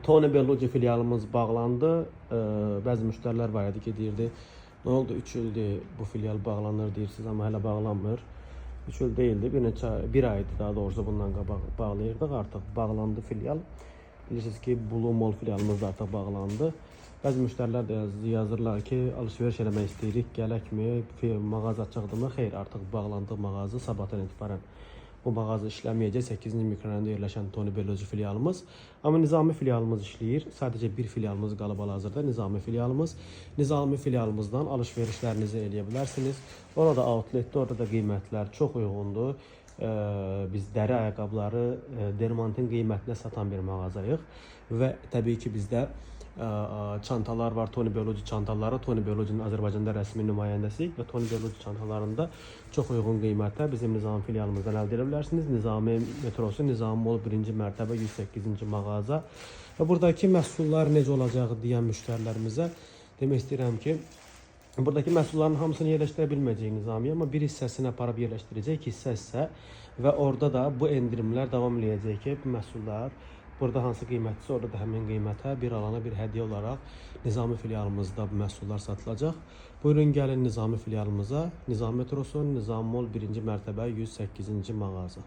Tony Bellucci filialımız bağlandı. Bəzi müştərilər var idi ki, deyirdi, nə oldu 3 ildir bu filial bağlanır deyirsiniz, amma hələ bağlanmır. 3 il deyildi, bir neçə bir aydı daha doğrusu bundan qabaq bağlayırdıq. Artıq bağlandı filial. Bilirsiniz ki, Blue Mall filialımız da artıq bağlandı. Bəzi müştərilər də yazırlar ki, alış-veriş eləmək istəyirik, gələkmi, mağaza açıqdırmı? Xeyr, artıq bağlandı mağaza sabahdan etibarən. Bu mağaza işləməyəcək. 8-ci mikrorayonda yerləşən Tony Bellucci filialımız. Amma Nizami filialımız işləyir. Sadəcə bir filialımız qalıb hal-hazırda Nizami filialımız. Nizami filialımızdan alış-verişlərinizi eləyə bilərsiniz. Orada outletdə, orada da qiymətlər çox uyğundur. Biz dəri ayaqqabıları Dermantin qiymətinə satan bir mağazayıq və təbii ki bizdə çantalar var, Tony Bellucci çantaları. Tony Bellucci'nin Azərbaycanda rəsmi nümayəndəsiyik və Tony Bellucci çantalarında çox uyğun qiymətə bizim Nizami filialımızdan əldə edə bilərsiniz. Nizami metrosu, Nizami Mall 1-ci mərtəbə 108-ci mağaza. Və buradakı məhsullar necə olacaq deyən müştərilərimizə demək istəyirəm ki, buradakı məhsulların hamısını yerləşdirə bilməyəcəyik Nizamiyə, amma bir hissəsini aparıb yerləşdirəcəyik, hissə hissə və orada da bu endirimlər davam eləyəcək ki, bu məhsullar burada hansı qiymətdirsə, orada da həmin qiymətə bir alana bir hədiyyə olaraq Nizami filialımızda bu məhsullar satılacaq. Buyurun gəlin Nizami filialımıza, Nizami metrosu, Nizami Mall 1-ci mərtəbə 108-ci mağaza.